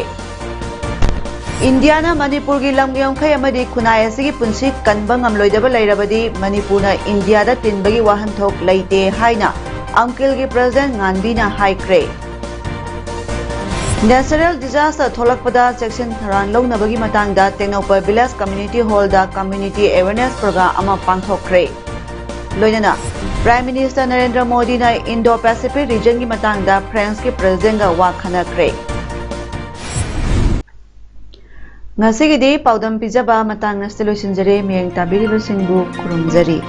ꯏꯟꯗꯤꯌꯥꯅ ꯃꯅꯤꯄꯨꯔꯒꯤ ꯂꯝ ꯌꯥꯡꯈꯩ ꯑꯃꯗꯤ ꯈꯨꯟꯅꯥꯏ ꯑꯁꯤꯒꯤ ꯄꯨꯟꯁꯤ ꯀꯟꯕ ꯉꯝꯂꯣꯏꯗꯕ ꯂꯩꯔꯕꯗꯤ ꯃꯅꯤꯄꯨꯔꯅ ꯏꯟꯗꯤꯌꯥꯗ ꯇꯤꯟꯕꯒꯤ ꯋꯥꯍꯟꯊꯣꯛ ꯂꯩꯇꯦ ꯍꯥꯏꯅ UNCILꯒꯤ President ꯉꯥꯟꯕꯤꯅ ꯍꯥꯏꯈ꯭ꯔꯦ꯫ Natural disaster ꯊꯣꯛꯂꯛꯄꯗ ꯆꯦꯛꯁꯤꯟ ꯊꯧꯔꯥꯡ ꯂꯧꯅꯕꯒꯤ ꯃꯇꯥꯡꯗ Tengnoupal Village Community Hallꯗ community awareness program ꯑꯃ ꯄꯥꯡꯊꯣꯛꯈ꯭ꯔꯦ꯫ ꯂꯣꯏꯅꯅ Prime Minister ꯅꯔꯦꯟꯗ꯭ꯔ ꯃꯣꯗꯤꯅ Indo-Pacific regionꯒꯤ ꯃꯇꯥꯡꯗ Franceꯀꯤ Presidentꯒ ꯋꯥ ꯈꯟꯅꯈ꯭ꯔꯦ꯫ ꯉꯁꯤꯒꯤꯗꯤ ꯄꯥꯎꯗꯝ ꯄꯤꯖꯕ ꯃꯇꯥꯡ ꯑꯁꯤꯗ ꯂꯣꯏꯁꯤꯟꯖꯔꯦ꯫ ꯃꯤꯠꯌꯦꯡ ꯇꯥꯕꯤꯔꯤꯕꯁꯤꯡꯕꯨ ꯈꯨꯔꯨꯝꯖꯔꯤ꯫